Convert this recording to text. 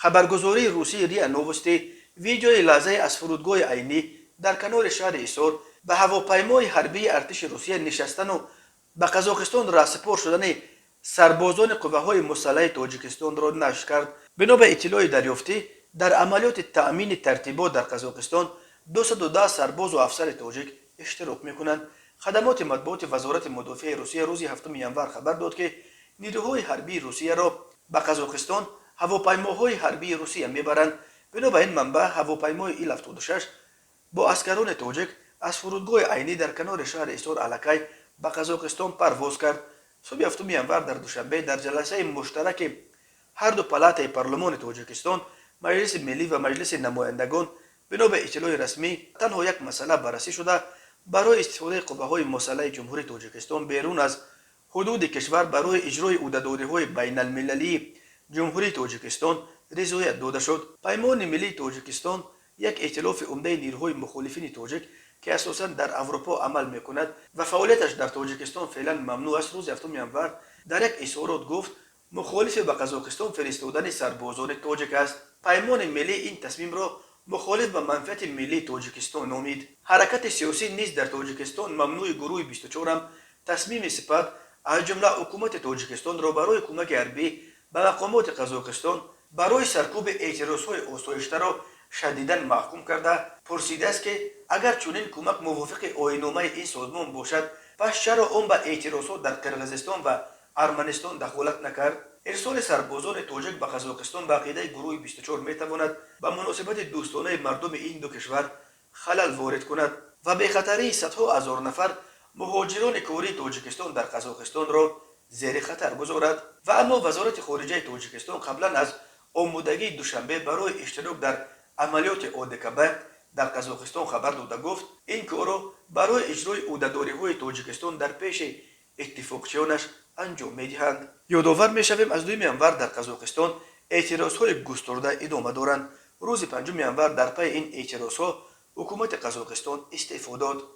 Хабаргузории русии РИА Новости видеои лаҳзае аз фурудгоҳи Айнӣ дар канори шаҳри Ҳисор ба ҳавопаймои ҳарбии артиши Русия нишастану ба Қазоқистон раҳсипор шудани сарбозони қувваҳои мусаллаҳи Тоҷикистонро нашр кард. Бино ба иттилои дарёфтӣ, дар амалиёти таъмини тартибот дар Қазоқистон 210 сарбозу афсари тоҷик иштирок мекунанд. Хадамоти матбуоти Вазорати мудофиаи Русия рӯзи 7 январ хабар дод, ки нирӯҳои ҳарбии Русияро ба Қазоқистон ҳавопаймоҳои ҳарбии Русия мебаранд. Бино ба ин манбаъ, ҳавопаймои Ил-76 бо аскарони тоҷик аз фурудгоҳи Айнӣ дар канори шаҳри Ҳисор аллакай ба Қазоқистон парвоз кард. Субҳи 7 январ дар Душанбе дар ҷаласаи муштараки ҳарду палатаи парлумони Тоҷикистон, Маҷлиси Миллӣ ва Маҷлиси Намояндагон, бино ба иттилои расмӣ, танҳо як масъала баррасӣ шуда, барои истифодаи қувваҳои мусаллаҳи Ҷумҳурии Тоҷикистон берун аз ҳудуди кишвар барои иҷрои ӯҳдадориҳои байналмилалии Ҷумҳурии Тоҷикистон ризоят дода шуд. Паймони Миллии Тоҷикистон, як эътилофи умдаи нирӯҳои мухолифини тоҷик, ки асосан дар Аврупо амал мекунад ва фаъолияташ дар Тоҷикистон феълан мамнӯъ аст, рӯзи 7 январ дар як изҳорот гуфт, мухолифи ба Қазоқистон фиристодани сарбозони тоҷик аст. Паймони Миллӣ ин тасмимро мухолиф ба манфиати миллии Тоҷикистон номид. Ҳаракати сиёсӣ низ дар Тоҷикистон мамнӯи гурӯҳи 24-ам тасмими сипат, аз ҷумла ҳукумати Тоҷикистонро барои кӯмаки ҳарбӣ ба мақомоти Қазоқистон барои саркӯби эътирозҳои осоиштаро шадидан маҳкум карда, пурсидааст, ки агар чунин кӯмак мувофиқи оинномаи ин созмон бошад, пас чаро он ба эътирозҳо дар Қирғизистон ва Арманистон дахолат накард? Ирсоли сарбозони тоҷик ба Қазоқистон, ба ақидаи гурӯҳи 24, метавонад ба муносибати дӯстонаи мардуми ин ду кишвар халал ворид кунад ва бехатарии садҳо ҳазор нафар муҳоҷирони кории Тоҷикистон дар Қазоқистонро зери хатар гузорад. Ва аммо Вазорати хориҷаи Тоҷикистон қаблан аз омодагии Душанбе барои иштирок дар амалиёти ОДКБ дар Қазоқистон хабар дода, гуфт, ин корро барои иҷрои ӯҳдадориҳои Тоҷикистон дар пеши иттифоқчиёнаш анҷом медиҳанд. Ёдовар мешавем, аз 2 январ дар Қазоқистон эътирозҳои густурда идома доранд. Рӯзи 5 январ дар пайи ин эътирозҳо ҳукумати Қазоқистон истеъфо дод.